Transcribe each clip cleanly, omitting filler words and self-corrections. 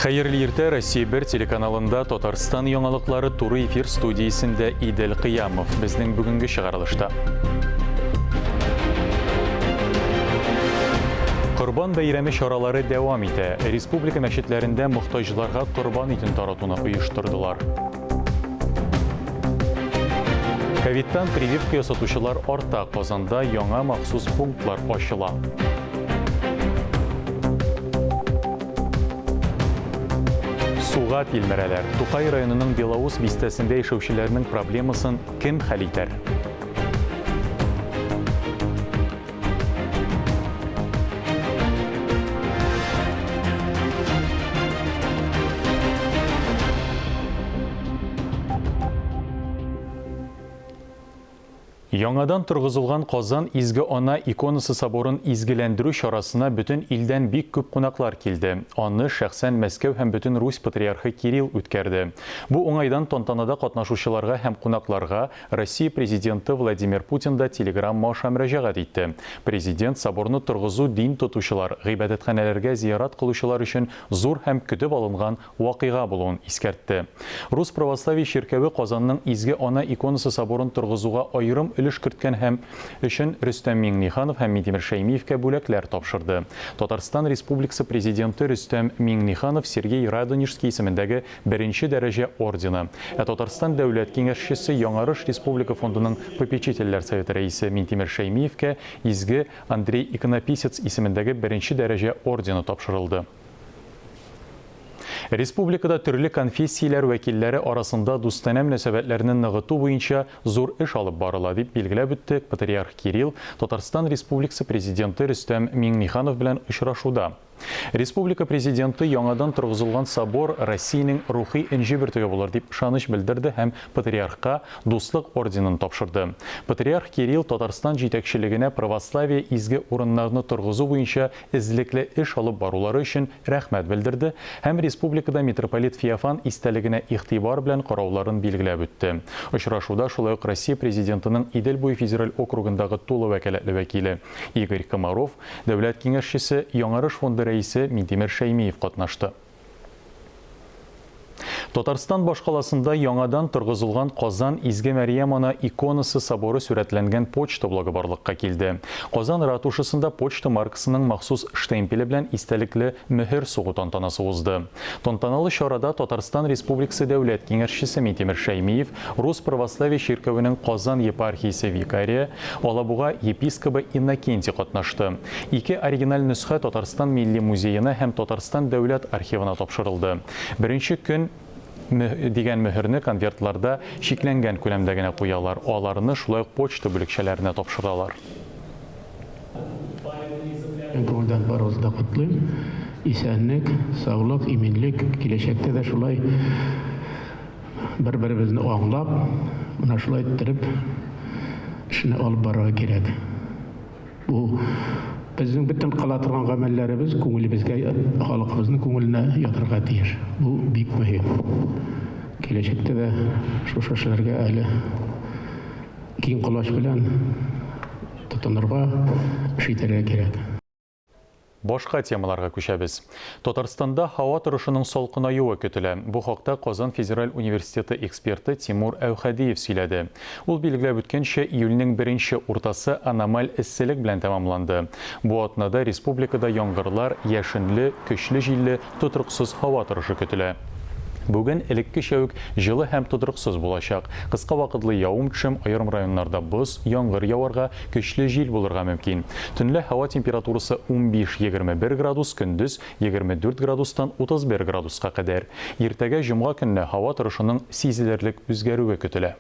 Хәерле иртә, Россия 1 телеканалында Татарстан яңалыклары туры эфир студиясендә Идел Кыямов. Безнең бүгенге чыгарылышта. Корбан бәйрәме чаралары дәвам итә. Республика мәчетләрендә мохтаҗларга корбан итен таратуны оештырдылар. Ковидтан прививка ясатучылар арта. Казанда яңа махсус пунктлар ачыла. Суга тилмерәләр. Тукай районының Белоус бистәсендә яшәүчеләрнең проблемасын кем хәл итәр? Яңадан торгызылган Казан Изге Ана иконасы соборын изгеләндерү чарасына бөтен илдән бик күп кунаклар килде. Аны шәхсән Мәскәү һәм бөтен Русь патриархы Кирилл үткәрде. Бу уңайдан тантанада катнашучыларга һәм кунакларга Россия Президенты Владимир Путин да телеграмма аша мөрәҗәгать итте. Президент соборны торгызу дин тотучылар, гыйбадәтханәләргә зиярат кылучылар өчен зур һәм көтеп алынган вакыйга булуын искәртте. Рус православие чиркәве Казанның Изге Ана иконасы соборын торгызуга аерым өлеш керткән һәм өчен Рөстәм Миңнеханов һәм Минтимер Шәймиевкә бүләкләр тапшырды. Татарстан Республикасы Президенты Рөстәм Миңнеханов Сергей Радонежский исемендәге беренче дәрәҗә ордены, ә Татарстан Дәүләт Киңәшчесе, Яңарыш республика фондының попечительләр советы рәисе Минтимер Шәймиевкә Изге Андрей Иконописец исемендәге беренче дәрәҗә ордены тапшырылды. Республикада төрле конфессияләр вәкилләре арасында дустанә мөнәсәбәтләрне ныгыту буенча зур эш алып барыла, дип билгеләп үтте Патриарх Кирилл Татарстан Республикасы Президенты Рөстәм Миңнеханов белән очрашуда. Республика Президенты яңадан торгызылган собор Россиянең рухи энҗе бөртеге булыр дип ышаныч белдерде һәм патриархка Дуслык орденын тапшырды. Патриарх Кирилл Татарстан җитәкчелегенә православие изге урыннарны торгызу буенча эзлекле эш алып барулары өчен рәхмәт белдерде һәм республикада митрополит Феофан истәлегенә игътибар белән карауларын билгеләп үтте. Очрашуда шулай ук Россия Президентының Идел буе федераль округындагы тулы вәкаләтле вәкиле Игорь Комаров, Дәүләт Киңәшчесе, Яңарыш фонды рәисе Минтимер Шәймиев катнашты. Татарстан башкаласында яңадан торгызылган Казан Изге Мәрьям Ана иконасы соборы сурәтләнгән почта блогы барлыкка килде. Казан ратушасында почта маркасының махсус штемпеле белән истәлекле мөһер сугу тантанасы узды. Тантаналы чарада Татарстан Республикасы Дәүләт Киңәшчесе Минтимер Шәймиев, Рус православие чиркәвенең Казан епархиясе викарие, Алабуга епискобы Иннокентий катнашты. Ике оригиналь нөсхә Татарстан Милли музеена һәм Татарстан дәүләт архивына тапшырылды. Беренче көн дигән мөһерне конвертларда чикләнгән күләмдә генә куялар, аларны шулай ук почта бүлекчәләренә тапшыралар. Чын күңелдән барыгызны да котлыйм. Исәнлек, саулык, иминлек, киләчәктә дә шулай бер-беребезне аңлап, менә шулай иттереп эшне алып барырга кирәк. Бу безнең бөтен кыла торган гамәлләребез күңелебезгә, халкыбызның күңеленә ятырга тиеш. Бу бик мөһим. Киләчәктә дә шушы эшләргә әле киң колач белән тотынырга, эш итәргә кирәк. Башка темаларга күчәбез. Татарстанда һава торышының салкынаюы көтелә. Бу хакта Казан федераль университеты эксперты Тимур Әүхәдиев сөйләде. Ул билгеләп үткәнчә, июльнең беренче уртасы аномаль эсселек белән тәмамланды. Бу атнада республикада яңгырлар, яшенле, көчле җилле, тотрыксыз һава торышы көтелә. Бүген элеккечә үк җылы һәм тотрыксыз булачак. Кыска вакытлы явым-төшем, аерым районнарда боз, яңгыр яварга, көчле җил булырга мөмкин. Төнлә һава температурасы 15-21 градус, көндез 24 градустан 31 градуска кадәр. Иртәгә җомга көнне һава торышының сизелерлек үзгәрүе көтелә.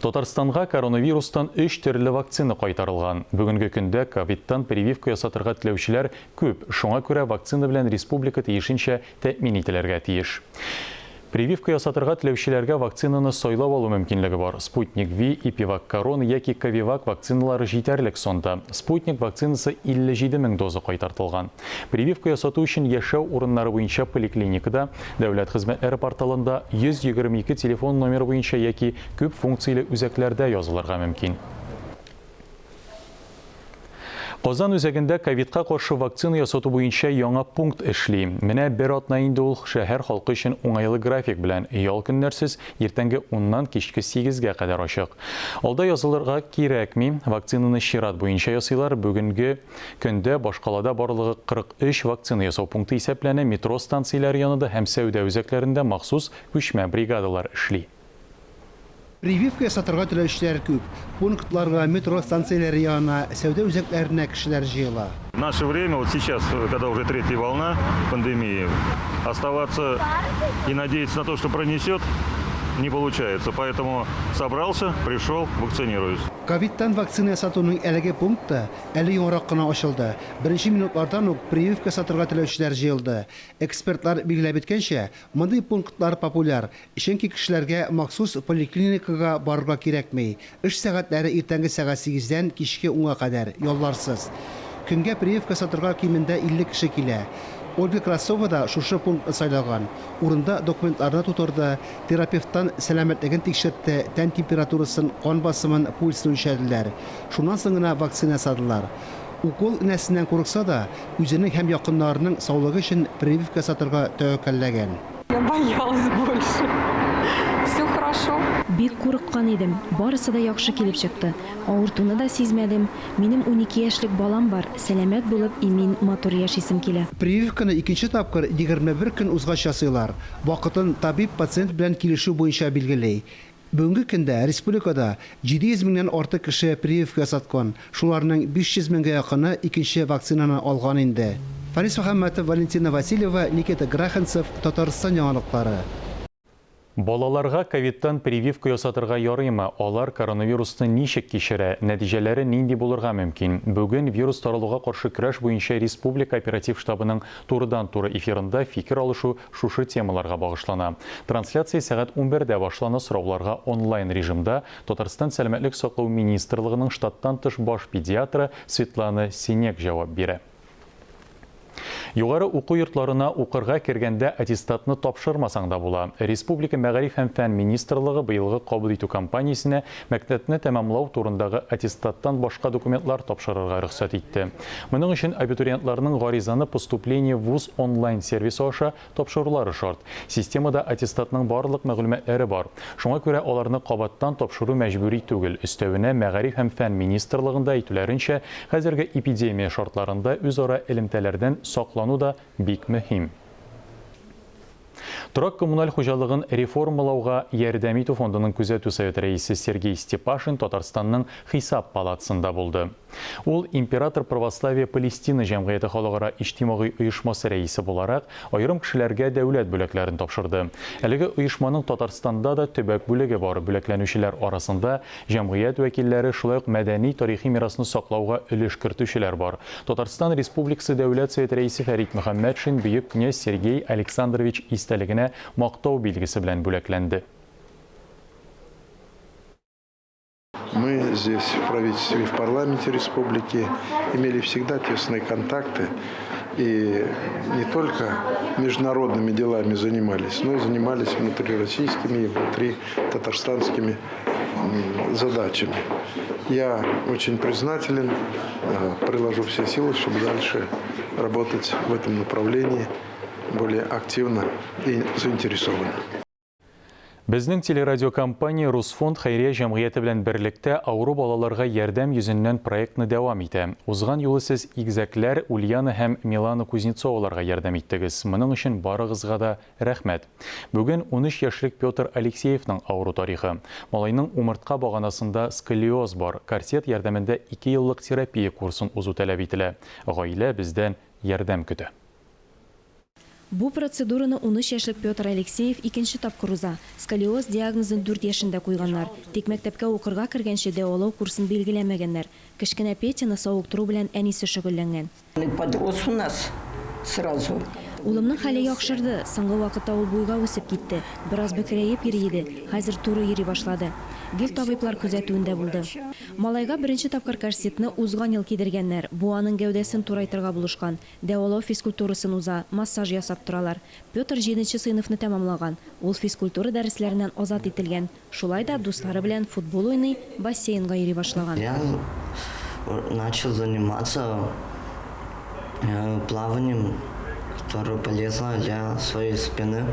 Татарстанга коронавирустан өч төрле вакцина кайтарылган. Бүгенге көндә ковидтан прививка ясатырга теләүчеләр күп, шуңа күрә вакцина белән республика тиешенчә тәэмин ителергә тиеш. Прививка ясатырга теләүчеләргә вакцинаны сайлап алу мөмкинлеге бар. Спутник Ви, Эпивак-Корон яки Ковивак вакциналары җитәрлек санда. Спутник вакцинасы 57 мең доза кайтартылган. Прививка ясату өчен яшәү урыннары буенча поликлиникада, Дәүләт хезмәтләре порталында 122 телефон номеры буенча яки күп функцияле үзәкләрдә язылырга мөмкин. Казан үзәгендә ковидка каршы вакцина ясату буенча яңа пункт эшли. Менә бер атна инде ул шәһәр халкы өчен уңайлы график белән, ял көннәрсез, иртәнге уннан кичке сигезгә кадәр ачык. Алда язылырга кирәкми, вакцинаны чират буенча ясыйлар. Бүгенге көндә башкалада барлыгы 43 вакцина ясау пункты исәпләнә, метро станцияләре янында һәм сәүдә үзәкләрендә махсус күчмә бригадалар эшли. Прививка ясатырга теләүчеләр күп. Пунктларга, метро станцияләре янына, сәүдә үзәкләренә кешеләр җыела. В наше время, вот сейчас, когда уже третья волна пандемии, оставаться и надеяться на то, что пронесет, не получается. Поэтому собрался, пришел, вакцинируюсь. Ковидтан вакцина ясатуның әлеге пункты әле яңарак кына ачылды. Беренче минутлардан ук прививка ясатырга теләүчеләр җыелды. Экспертлар билгеләп үткәнчә, мондый пунктлар популяр, Чөнки кешеләргә махсус поликлиникага барырга кирәкми. Эш сәгатьләре иртәнге сәгать сигездән кичке унга кадәр, ялларсыз. Көнгә прививка ясатырга кимендә 50 кеше килә. Ольга Красова да шушы пунктны сайлаган. Урында документларны тутырды, терапевттан сәламәтлеген тикшертте, тән температурасын, кан басымын, пульсын үлчәделәр. Шуннан соң гына вакцина ясадылар. Укол энәсеннән курыкса да, үзенең һәм якыннарының саулыгы өчен прививка ясатырга тәвәккәлләгән. Я боялась больше. Все хорошо. Бик курыккан идем. Барысы да яхшы килеп чыкты. Авыртуны да сизмәдем. Минем 12 яшьлек балам бар. Сәламәт булып, имин, матур яшисем килә. Прививканы икенче тапкыр 21 көн узгач ясыйлар. Вакытын табиб пациент белән килешү буенча билгели. Бүгенге көндә республикада 700 меңнән артык кеше прививка ясаткан, шуларның 500 меңгә якыны икенче вакцинаны алган инде. Фәнис Мөхәммәтов, Валентина Васильева, Никита Граханцев, Татарстан яңалыклары. Балаларга ковидтан прививка ясатырга ярыймы? Алар коронавирусны ничек кичерә? Нәтиҗәләре нинди булырга мөмкин? Бүген вирус таралуга каршы көрәш буенча республика оператив штабының турыдан-туры эфирында фикер алышу шушы темаларга багышлана. Трансляция сәгать 11дә башлана, сорауларга онлайн режимда Татарстан Сәламәтлек саклау министрлыгының штаттан тыш баш педиатры Светлана Синек җавап бирә. Югары уку йортларына укырга кергәндә аттестатны тапшырмасаң да була. Республика Мәгариф һәм фән министрлыгы быелгы кабул итү кампаниясенә мәктәпне тәмамлау турындагы аттестаттан башка документлар тапшырырга рөхсәт итте. Моның өчен абитуриентларның гаризаны Поступление в вуз онлайн-сервисы аша тапшырулары шарт. Системада аттестатның барлык мәгълүматлары бар. Шуңа күрә аларны кабаттан тапшыру мәҗбүри түгел. Өстәвенә, Мәгариф һәм фән министрлыгында әйтүләренчә, хәзерге эпидемия шартларында үзара элемтәләрдән саклану да бик мөһим. Торак-коммуналь хуҗалыгын реформалауга ярдәм итү фондының күзәтү советы рәисе Сергей Степашин Татарстанның Хисап палатасында булды. Ул Император православие Палестина җәмгыяте халыкара иҗтимагый оешмасы рәисе буларак, аерым кешеләргә дәүләт бүләкләрен тапшырды. Әлеге оешманың Татарстанда да төбәк бүлеге бар. Бүләкләнүчеләр арасында җәмгыять вәкилләре, шулай ук мәдәни-тарихи мирасны саклауга өлеш кертүчеләр бар. Татарстан Республикасы Дәүләт Советы Рәисе Фәрит Мөхәммәтшин бөек князь Сергей Александрович истәлегенә Мактау билгесе белән бүләкләнде. Мы здесь, в правительстве и в парламенте республики, имели всегда тесные контакты и не только международными делами занимались, но и занимались внутрироссийскими и внутри-татарстанскими задачами. Я очень признателен, э, приложу все силы, чтобы дальше работать в этом направлении более активно и заинтересованно. Безнең телерадиокомпания Русфонд хәйрия җәмгыяте белән берлектә авыру балаларга ярдәм йөзеннән проектны дәвам итә. Узган юлы сез игезәкләр Ульяна һәм Милана Кузнецоваларга ярдәм иттегез. Моның өчен барыгызга да рәхмәт. Бүген 13 яшьлек Петр Алексеевның авыру тарихы. Малайның умыртка баганасында сколиоз бар. Корсет ярдәмендә ике еллык терапия курсын узу таләп ителә. Гаилә бездән ярдәм көтә. Бу процедураны 13 яшьлек Петр Алексеев икенче тапкыр уза. Сколиоз диагнозын дүрт яшендә куйганнар. Тик мәктәпкә укырга кергәнче дәвалау курсын билгеләмәгәннәр. Кечкенә Петяны савыктыру белән әнисе шөгыльләнгән. Подрос у нас сразу. Улымның хәле яхшырды, соңгы вакытта ул буйга үсеп китте. Бераз бөкрәеп йөри иде, хәзер туры йөри башлады. Гел табиблар күзәтүендә булды. Малайга беренче тапкыр корсетны узган ел кидергәннәр. Бу аның гәүдәсен турайтырга булышкан. Дәвалау физкультурасын уза, массаж ясап торалар. Петр җиденче сыйныфны тәмамлаган. Ул физкультура дәресләреннән азат ителгән. Шулай да дуслары белән футбол уйный, бассейнга йөри башлаган. Я Начал заниматься плаванием, которое полезно для своей спины.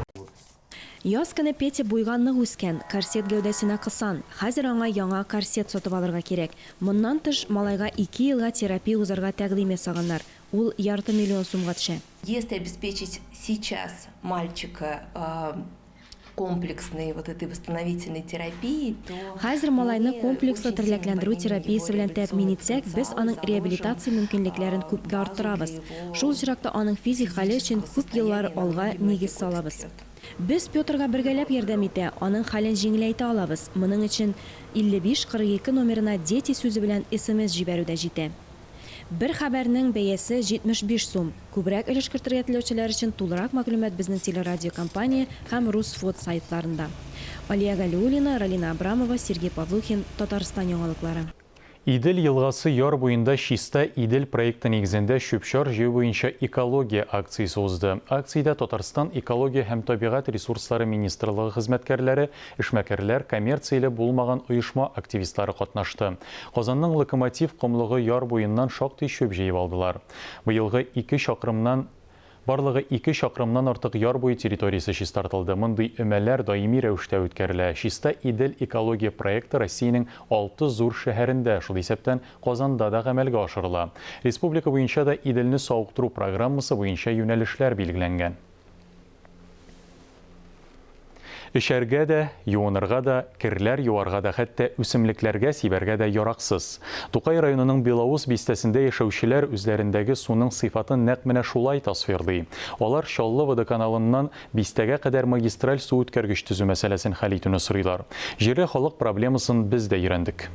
Яз көне Петя буйга нык үскән, корсет гәүдәсенә кысан. Хәзер аңа яңа корсет сатып алырга кирәк. Моннан тыш, малайга ике елга терапия узарга тәкъдим ясаганнар. Ул ярты миллион сумга төшә. Если обеспечить сейчас мальчика комплексной вот этой восстановительной терапией, то Хәзер малайны комплекслы терләкләндерү терапиясе белән тәэмин итсәк, без аның реабилитация мөмкинлекләрен күпкә арттырабыз. Шул очракта аның физик хәле өчен күп еллар алга нигез салабыз. Без Петрга бергәләп ярдәм итә, аның хәлен җиңеләйтә алабыз. Моның өчен 55 42 номерына Дети сүзе белән смс җибәрү дә җитә. Бер хәбәрнең бәясе 75 сум. Күбрәк өлеш кертергә теләүчеләр өчен тулырак мәгълүмат безнең телерадиокомпания һәм Русфод сайтларында. Алия Галиуллина, Ралина Абрамова, Сергей Павлухин, Татарстан яңалыклары. Идел елгасы яр буенда Чиста Идел проекты нигезендә чүп-чар җыю буенча экология акциясе узды. Акциядә Татарстан Экология һәм табигать ресурслары министрлыгы хезмәткәрләре, эшмәкәрләр, коммерцияле булмаган оешма активистлары катнашты. Казанның Локомотив комлыгы яр буеннан шактый чүп җыеп алдылар. Быелгы ике чакрымнан Барлыгы ике чакрымнан артык яр буе территориясе чистартылды. Мондый өмәләр даими рәвештә үткәрелә. Чиста Идел экология проекты Россиянең алты зур шәһәрендә, шул исәптән Казанда да гамәлгә ашырыла. Республика буенча да Иделне савыктыру программасы буенча юнәлешләр билгеләнгән. Эчәргә дә, юынырга да, керләр юарга да, хәтта үсемлекләргә сибәргә дә яраксыз. Тукай районының Белоус бистәсендә яшәүчеләр үзләрендәге суның сыйфатын нәкъ менә шулай тасвирлый. Алар Чаллы водоканалыннан бистәгә кадәр магистраль су үткәргеч төзү мәсьәләсен хәл итүне сорыйлар. Җирле халык проблемасын без дә өйрәндек.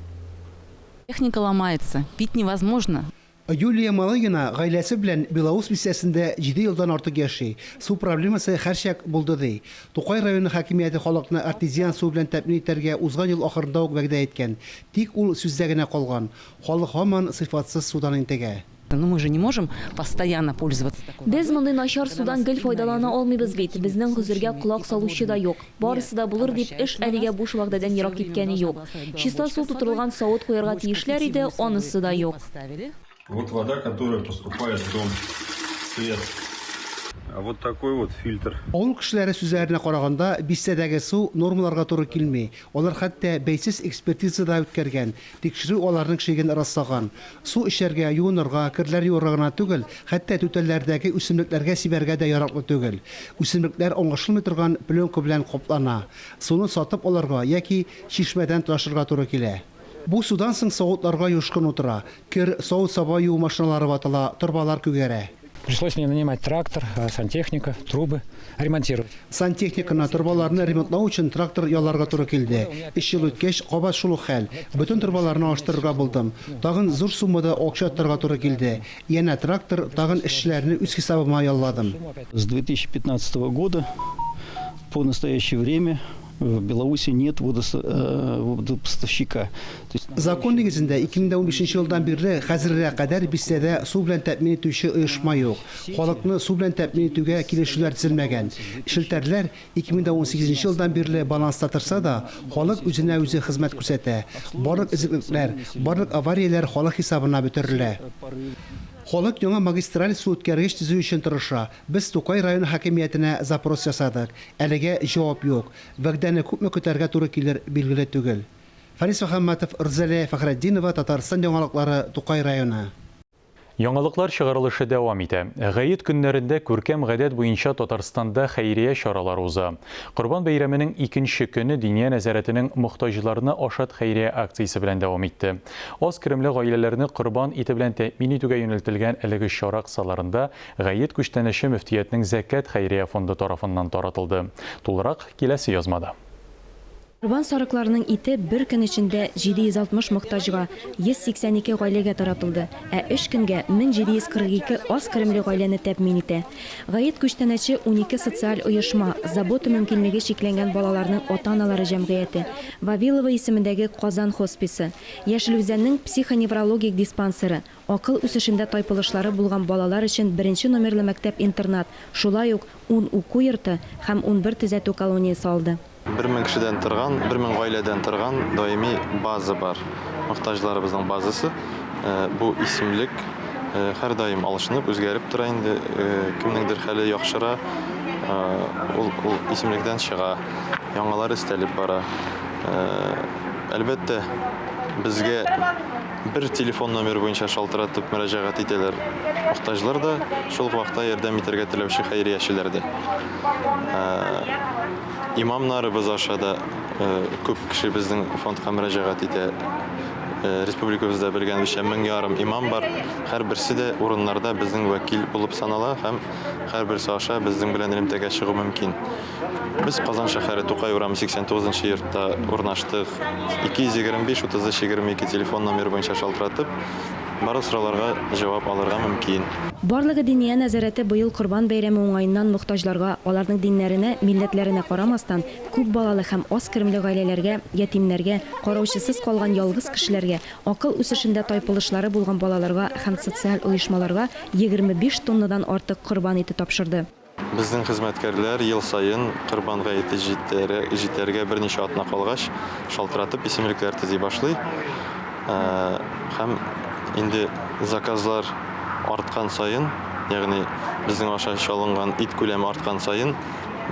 Техника ломается, пить невозможно. Юлия Малыгина гаиләсе белән Белоус бистәсендә җиде елдан артык яши. Су проблемасы һәрчак булды, ди. Тукай районы хакимияте халыкны артезиан суы белән тәэмин итәргә узган ел ахырында ук вәгъдә иткән. Тик ул сүздә генә калган. Халык һаман сыйфатсыз судан интегә. Но мы же не можем постоянно пользоваться такой Без мондый начар судан гел файдалана алмыйбыз бит. Безнең гозергә колак салучы да юк. Барысы да булыр дип, эш әлегә буш вәгъдәдән ерак киткәне юк. Чиста су тутырылган савыт куярга тиешләр иде, анысы да юк. Вот вода, которая поступает в дом. Цвет. А вот такой вот фильтр. Авыл кешеләре сүзләренә караганда, бистәдәге су нормаларга туры килми. Алар хәтта бәйсез экспертиза да үткәргән. Тикшерү аларның шиген раслаган. Су эчәргә, юынырга, керләр юарга гына түгел, хәтта түтәлләрдәге үсемлекләргә сибәргә дә яраклы түгел. Үсемлекләр аңлашылмый торган пленка белән каплана. Суны сатып алырга яки чишмәдән ташырга туры килә. Бу судан соң савытларга юшкын утыра. Кер, савыт-саба юу машиналары ватыла, торбалар күгәрә. Пришлось мне нанимать трактор, сантехника, трубы ремонтировать. Сантехниканы, торбаларны ремонтлау өчен трактор ялларга туры килде. Өч ел үткәч, кабат шул ук хәл. Бөтен торбаларны алыштырырга булдым. Тагын зур суммада акча тотарга туры килде. Янә трактор, тагын эшчеләрне үз хисабыма ялладым. С 2015 года по настоящее время в Беларуси нет водопоставщика. Закон нигезендә 2015 елдан бирле хәзергә кадәр бистәдә су белән тәэмин итүче оешма юк. Халыкны су белән тәэмин итүгә килешүләр төзелмәгән. Челтәрләр 2018 елдан бирле баланста торса да, халык үзенә үзе хезмәт күрсәтә. Барлык өзеклекләр, барлык аварияләр халык хисабына бетерелә. Халык яңа магистраль су үткәргеч төзү өчен тырыша. Без Тукай районы хакимиятенә запрос ясадык. Әлегә җавап юк. Вәгъдәне күпме көтәргә туры килер, билгеле түгел. Фарис Мөхәммәтов, Рузалия Фәхретдинова, Татарстан яңалыклары, Тукай районы. Яңалыклар чыгарылышы дәвам итә. Гает көннәрендә күркәм гадәт буенча Татарстанда хәйрия чаралары уза. Корбан бәйрәменең икенче көне Диния нәзарәтенең Мохтаҗларны ашат хәйрия акциясе белән дәвам итте. Аз керемле гаиләләрне корбан ите белән тәэмин итүгә юнәлтелгән әлеге чара кысаларында гает күчтәнәче мөфтиятнең Зәкят хәйрия фонды тарафыннан таратылды. Тулырак киләсе язмада. Корбан сарыкларының ите бер көн эчендә 760 мохтаҗга, 182 гаиләгә таратылды, ә өч көнгә 1742 аз керемле гаиләне тәэмин итә. Гает күчтәнәче 12 социаль оешма, Забота мөмкинлеге чикләнгән балаларның ата-аналары җәмгыяте, Вавилова исемендәге Казан хосписы, Яшел Үзәннең психоневрологик диспансеры, акыл үсешендә тайпылышлары булган балалар өчен беренче номерлы мәктәп-интернат, шулай ук ун уку йорты һәм 11 төзәтү колониясе алды. 1000 кешедән торган, 1000 гаиләдән торган даими база бар. Мохтаҗларыбызның базасы. Бу исемлек һәрдаим алышынып, үзгәреп тора инде. Кемнеңдер хәле яхшыра, ул ул исемлектән чыга, яңалар өстәлеп бара. Әлбәттә, безгә бер телефон номеры буенча шалтыратып мөрәҗәгать итәләр мохтаҗлар да, шул ук вакытта ярдәм итәргә теләүче хәйриячеләр дә. Имамнарыбыз аша да күп кеше безнең фондка мөрәҗәгать итә. Республикабызда белгәнебезчә 1500 имам бар. Һәрберсе дә урыннарда безнең вәкил булып санала һәм һәрберсе аша безнең белән элемтәгә чыгу мөмкин. Без Казан шәһәре Тукай урамы 89 нчы йортта урнаштык. 225 33 22 телефон номеры буенча шалтыратып, барлык сорауларга җавап алырга мөмкин. Барлыгы Диния нәзарәте быел Корбан бәйрәме уңаеннан мохтаҗларга, аларның диннәренә, милләтләренә карамастан, күп балалы һәм аз керемле гаиләләргә, ятимнәргә, караучысыз калган ялгыз кешеләргә, акыл үсешендә тайпылышлары булган балаларга һәм социаль оешмаларга 25 тоннадан артык корбан ите тапшырды. Безнең хезмәткәрләр ел саен Корбан гаете җитәргә берничә атна калгач, шалтыратып исемлекләр төзи башлый. Һәм инде заказлар арткан саен, ягъни безнең аша чалынган ит күләме арткан саен,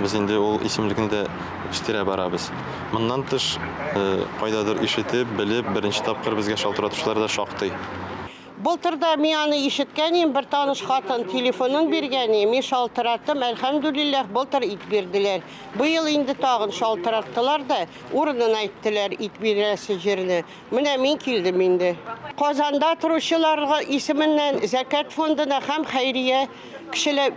без инде ул исемлекне дә үстерә барабыз. Моннан тыш, кайдадыр ишетеп, белеп, беренче тапкыр безгә шалтыратучылар да шактый. Былтыр да мин аны ишеткән идем, бер таныш хатын телефонын биргән иде, мин шалтыраттым, әлхәмдүлилләһ, былтыр ит бирделәр. Быел инде тагын шалтыраттылар да, урынын әйттеләр, ит бирәсе җирне. Менә мин килдем инде. Казанда торучыларга исеменнән Зәкят фондына һәм хәйрия кешеләр,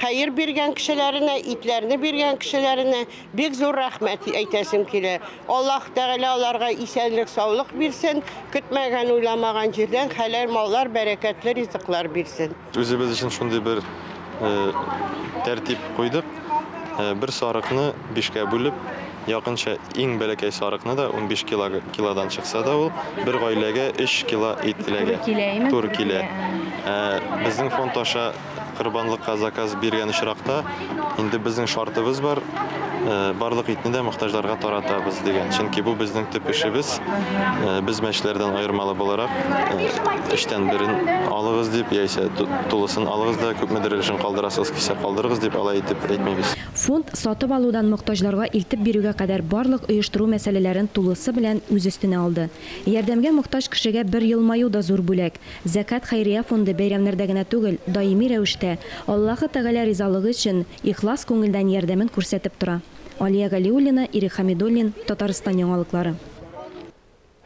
хәер биргән кешеләренә, итләрне биргән кешеләренә Бик зур рәхмәт әйтәсем килә. Аллаһ Тәгалә аларга исәнлек, саулык бирсен, көтмәгән, уйламаган җирдән хәләл маллар, бәрәкәтле ризыклар бирсен. Үзебез өчен шундый бер тәртип куйдык. Бер сарыкны бишкә бүлеп, якынча иң бәләкәй сарыкны да 15 килодан чыкса да ул, бер гаиләгә 3 кило ит эләгә. Туры килә. Безнең фонд аша Корбанлыкка заказ биргән очракта, инде безнең шартыбыз бар, барлык итне дә мохтаҗларга таратабыз дигән. Чөнки бу безнең төп эшебез. Без мәчеләрдән аермалы буларак, өчтән берен алыгыз дип, яисә тулысын алыгыз да, күпмедер өлешен калдырасыгыз килсә калдырыгыз дип, алай итеп әйтмибез. Фонд сатып алудан мохтаҗларга илтеп бирүгә кадәр барлык оештыру мәсьәләләрен тулысы белән үз өстенә алды. Ярдәмгә мохтаҗ кешегә бер елмаю да зур бүләк. Зәкят хәйрия фонды бәйрәмнәрдә генә түгел, даими рәвештә, Аллаһы Тәгалә ризалыгы өчен, ихлас күңелдән ярдәмен күрсәтеп тора. Алия Галиуллина, Ирек Хәмидуллин, Татарстан яңалыклары.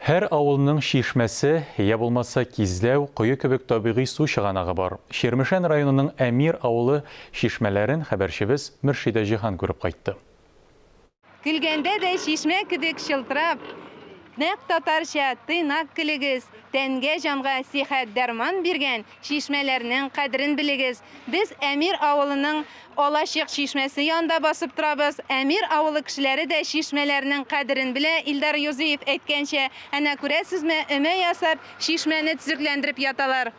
Һәр авылның чишмәсе, я булмаса кизләү, кое кебек табигый су чыганагы бар. Чирмешән районының Әмир авылы чишмәләрен хәбәрчебез Мөршидә Җиһан күреп кайтты. Көлгәндә дә чишмә кебек чылтырап, нәкъ татарча тыйнак көлегез, тәнгә-җанга сихәт-дәрман биргән чишмәләрнең кадерен белегез. Без Әмир авылының Алачык чишмәсе янында басып торабыз. Әмир авылы кешеләре дә чишмәләрнең кадерен белә, Илдар Юзиев әйткәнчә, әнә күрәсезме, өмә ясап, чишмәне төзекләндереп яталар.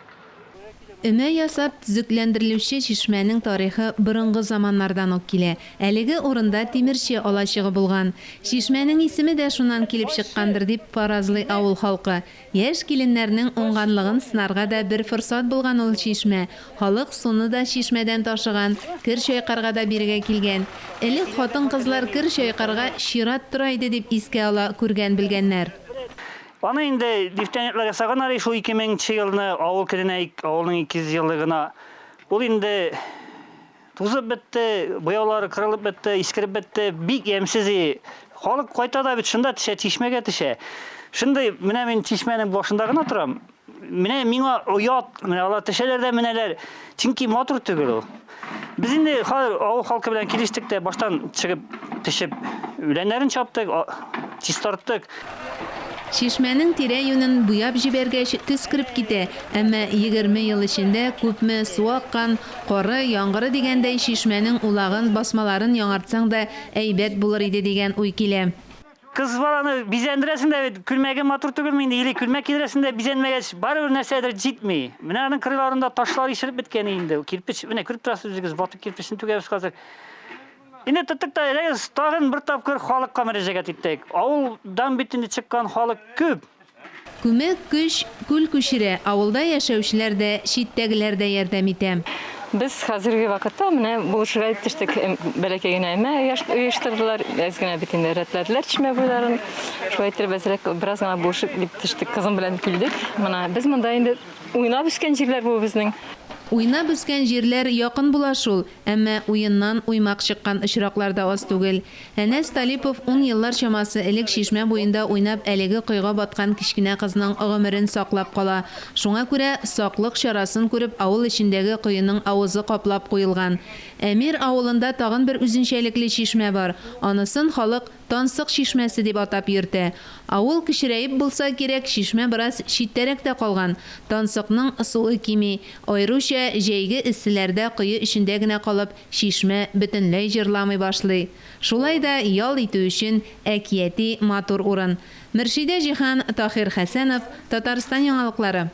Өмә ясап төзекләндерелүче чишмәнең тарихы борынгы заманнардан ук килә. Әлеге урында тимерче алачыгы булган. Чишмәнең исеме дә шуннан килеп чыккандыр, дип фаразлый авыл халкы. Яшь киленнәрнең уңганлыгын сынарга да бер форсат булган ул чишмә. Халык суны да чишмәдән ташыган, кер чайкарга да бирегә килгән. Элек хатын-кызлар кер чайкарга чират тора иде, дип искә ала күргән-белгәннәр. Аны инде нефтяниклар ясаганнар и шул 2000 нче елны авыл көненә, авылның 200 еллыгына. Ул инде тузып бетте, буяулары кырылып бетте, искереп бетте, бик ямьсез и. Халык кайта да бит шунда төшә, чишмәгә төшә. Шундый, менә мин чишмәнең башында гына торам. Менә миңа оят, менә алар төшәләр дә менәләр. Чөнки матур түгел ул. Без инде хәзер авыл халкы белән килештек тә, баштан чыгып төшеп үләннәрен чаптык, чистарттык. Чишмәнең тирә-юнен буяп җибәргәч, төс кереп китә. Әмма 20 ел эчендә күпме су аккан, кары, яңгыры дигәндәй, чишмәнең улагын, басмаларын яңартсаң да әйбәт булыр иде дигән уй килә. Кыз баланы бизәндерәсең дә бит, күлмәге матур түгелме инде, или күлмәк кидерәсең дә бизәнмәгәч, барыбер нәрсәдер җитми. Менә аның кырыйларында ташлар ишелеп беткән инде. Кирпеч, менә күреп торасыз үзегез, ватык кирпечне түгәбез хәзер. Инде тоттык та, әйдәгез, тагын бер тапкыр халыкка мөрәҗәгать иттек. Авылдан бит инде чыккан халык күп. Күмәк көч күл күчерә, авылда яшәүчеләр дә, читтәгеләр дә ярдәм итә. Без хәзерге вакытта менә булышырга дип төштек. Бәләкәй генә өмә оештырдылар, әз генә бит инде рәтләделәр чишмә буйларын. Шулай иттереп әзрәк бераз гына булышып дип төштек. Кызым белән килдек. Менә без монда инде уйнап үскән җирләр бу безнең. Уйнап үскән җирләр якын була шул, әмма уеннан уймак чыккан очраклар да аз түгел. Әнәс Талипов ун еллар чамасы элек чишмә буенда уйнап әлеге коега баткан кечкенә кызның гомерен саклап кала. Шуңа күрә саклык чарасын күреп авыл эчендәге коеның авызы каплап куелган. Әмир авылында тагын бер үзенчәлекле чишмә бар. Анысын халык Тансык чишмәсе дип атап йөртә. Авыл кечерәеп булса кирәк, чишмә бераз читтәрәк тә калган. Тансыкның суы кими. Аеруча җәйге эсселәрдә кое эчендә генә калып, Чишмә бөтенләй җырламый башлый. Шулай да ял итү өчен әкияти матур урын. Мөршидә Җиһан, Таһир Хәсәнов, Татарстан яңалыклары.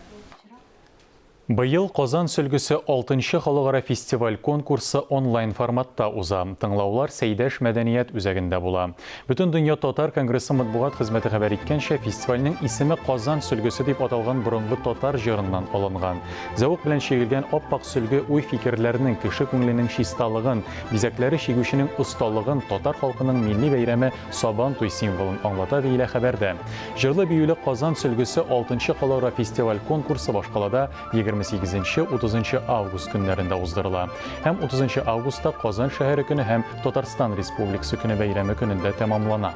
Быел Казан сөлгесе алтынчы халыкара фестиваль-конкурсы онлайн форматта уза. Тыңлаулар Сәйдәш мәдәният үзәгендә була. Бөтендөнья татар конгрессы матбугат хезмәте хәбәр иткәнчә, фестивальнең исеме Казан сөлгесе дип аталган борынгы татар җырыннан алынган. Зәвык белән чигелгән ап-ак сөлге уй-фикерләрнең, кеше күңеленең чисталыгын, бизәкләре чигүченең осталыгын, татар халкының милли бәйрәме Сабан туй символын аңлата, диелә хәбәрдә. Җырлы-биюле Казан сөлгесе алтынчы халыкара фестиваль-конкурсы башкалада 28 30 август көннәрендә уздырыла. Һәм 30 августта Казан шәһәре көне һәм Татарстан Республикасы көне бәйрәме көнендә тәмамлана.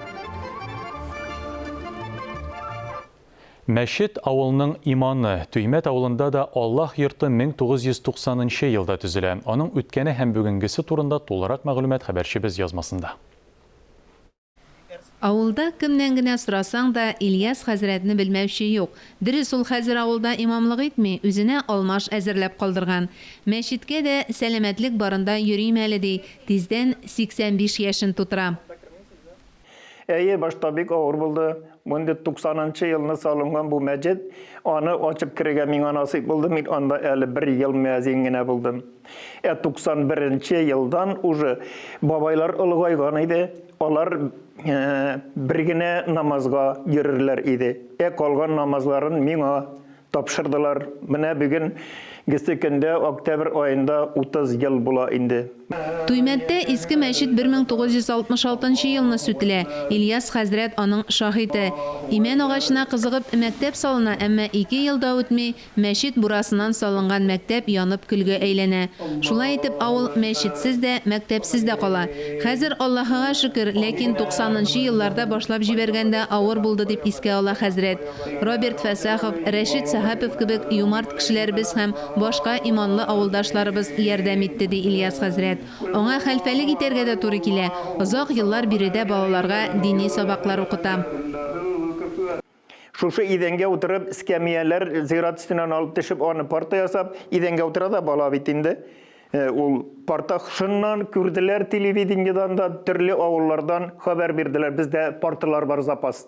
Мәчет, авылның иманы. Туймәт авылында да Аллаһ йорты 1990 нчы елда төзелә. Аның үткәне һәм бүгенгесе турында тулырак мәгълүмат хәбәрчебез язмасында. Авылда кемнән генә сорасаң да, Ильяс хәзрәтне белмәүче юк. Дөрес, ул хәзер авылда имамлык итми, үзенә алмаш әзерләп калдырган. Мәчеткә дә сәламәтлек барында йөрим әле, ди, тиздән 85 яшен тутыра. Әйе, башта бик авыр булды. Бу инде туксанынчы елны салынган бу мәчет, аны ачып керергә миңа насыйп булды, мин анда әле бер ел мөәзин генә булдым. Ә 91 нче елдан уже бабайлар олыгайган иде, алар бер генә намазга йөрерләр иде. Ә калган намазларын миңа Тапшырдылар. Менә бүген гесе көндә, октябрь аенда 30 ел була инде. Туймәттә иске мәчет 1966 нчы елны сүтелә. Ильяс хәзрәт аның шаһиты. Имән агачына кызыгып мәктәп салына, әмма ике ел да үтми, мәчет бурасыннан салынган мәктәп янып көлгә әйләнә. Шулай итеп авыл мәчетсез дә, мәктәпсез дә кала. Хәзер Аллаһыга шөкер, ләкин 90 нчы елларда башлап җибәргәндә авыр булды, дип искә ала хәзрәт. Роберт Фәсахов, Рәшит Сәхәпов кебек юмарт кешеләребез һәм башка иманлы авылдашларыбыз ярдәм итте, ди Ильяс хәзрәт. Аңа хәлфәлек итәргә дә туры килә. Озак еллар биредә балаларга дини сабаклар укыта. Шушы идәнгә утырып, эскәмияләр зират өстеннән алып төшеп, аны парта ясап, идәнгә утыра да бала бит инде. Ул парта шуннан күрделәр телевидениедан да, төрле авыллардан хәбәр бирделәр, бездә парталар бар запас.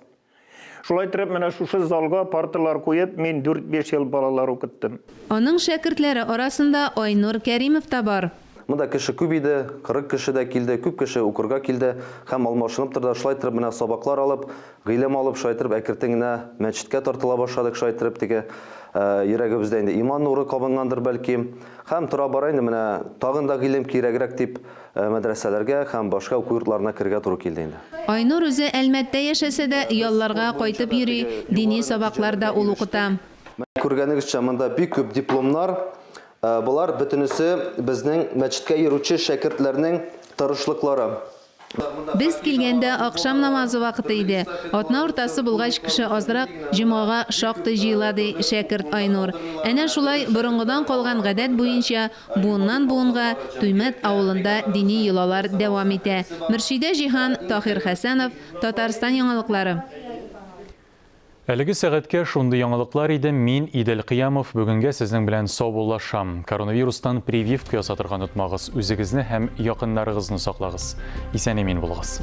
Шулай иттереп, менә шушы залга парталар куеп, мин дүрт-биш ел балалар укыттым. Аның шәкертләре арасында Айнур Кәримов та бар. Монда кеше күп иде, 40 кеше дә килде, күп кеше укырга килде һәм алмашынып торды. Шулай иттереп, менә сабаклар алып, гыйлем алып, шулай иттереп әкертен генә мәчеткә тартыла башладык, шулай иттереп теге йөрәгебездә инде иман нуры кабынгандыр бәлки. Һәм тора-бара инде менә тагын да гыйлем кирәгрәк дип, Мәдрәсәләргә һәм башка уку йортларына керергә туры килде инде. Айнур үзе Әлмәттә яшәсә дә, ялларга кайтып йөри, дини сабаклар да ул укыта. Күргәнегезчә, монда бик күп дипломнар. Болар бөтенесе безнең мәчеткә йөрүче шәкертләрнең тырышлыклары. Без килгәндә ахшам намазы вакыты иде. Атна уртасы булгач, кеше азрак, җомгага шактый җыела, ди шәкерт Айнур. Әнә шулай борынгыдан калган гадәт буенча, Буыннан-буынга Туймәт авылында дини йолалар дәвам итә. Мөршидә Җиһан, Таһир Хәсәнов, Татарстан яңалыклары. Әлеге сәгатькә шундый яңалыклар иде. Мин, Идел Кыямов, бүгенгә сезнең белән саубуллашам. Коронавирустан прививка ясатырга онытмагыз, үзегезне һәм якыннарыгызны саклагыз. Исән-имин булыгыз.